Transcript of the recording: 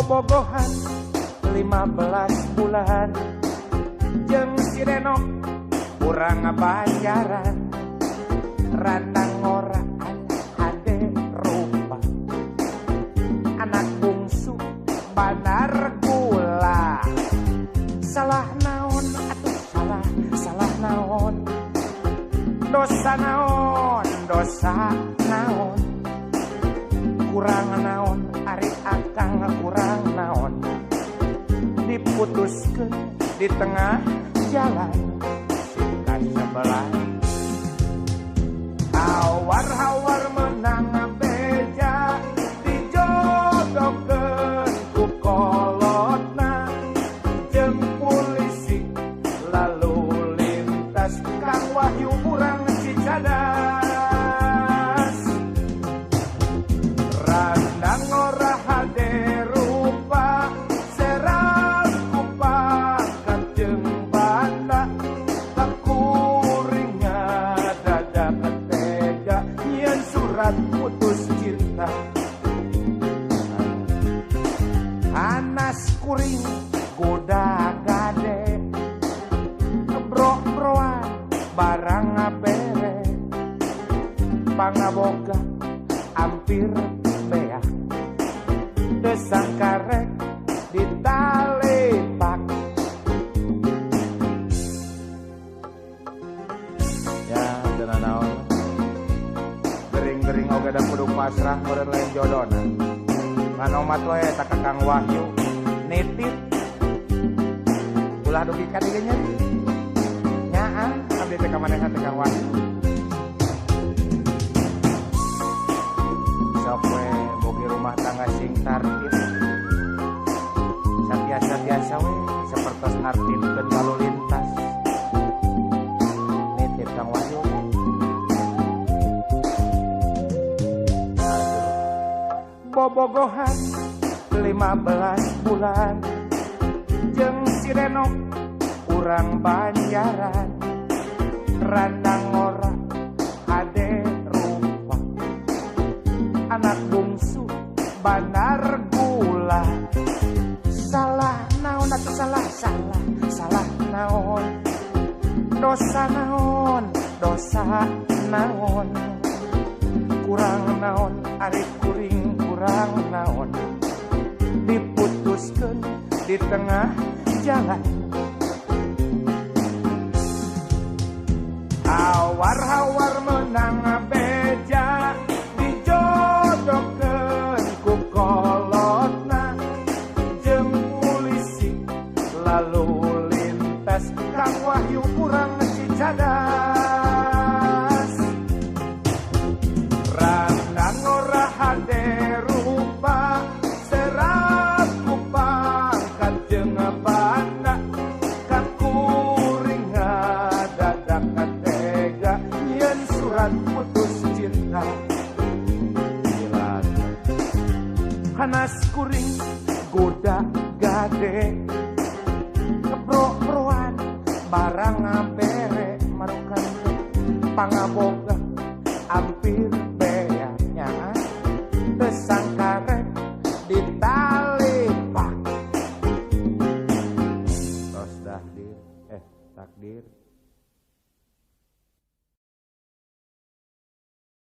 Bobogohan 15 bulan jeung si Denok urang Banjaran randang ngora hade rupa anak bungsu bandar gula. Salah naon atuh salah, salah naon, dosa naon, dosa naon, kurang naon ari akang kurang naon, diputuskeun di tengah jalan sika sebelah. Hawar-hawar menang beja dijodohkeun ku kolotna jeung polisi lalu lintas Kang Wahyu urang Cicadas. Randang ora hade rupa serang ku pangkat jeung banda kuring ngadadak tega nyieun surat putus cinta. Anas kuring goda gade bro-broan barang bere pangaboga hampir beak desang karek ditalepak. Ya teu naon gering-gering oge da kudu pasrah meureun lain jodona. Nganomat we eta ka Kang Wahyu nitip ulah dugi ka dieu nya. Nyaah abdi teh ka manehna teh Kang Wahyu. Sok we bogi rumah tangga sing tartib. Sabiasa-biasa we sapertos nartibkeun lalu lintas. Nitip Kang Wahyu. Bobogohan 15 bulan jeung si Denok urang Banjaran randang ora hade rupa anak bungsu bandar gula. Salah naon atuh salah, salah, salah naon, dosa naon, dosa naon, kurang naon ari kuring kurang naon, diputuskeun di tengah jalan. Hawar-hawar menang beja dijodohkeun ku kolotna jeung polisi lalu lintas Kang Wahyu urang Cicadas. Randang ora hade rupa serat ku pangkat jeung banda kakuring ngadadak tega nyieun surat putus cinta. Hanas kuring goda gade kebro-broan barang bere marukan pangaboga hampir beaknya tesangkarek ditalipak. Tos takdir, takdir.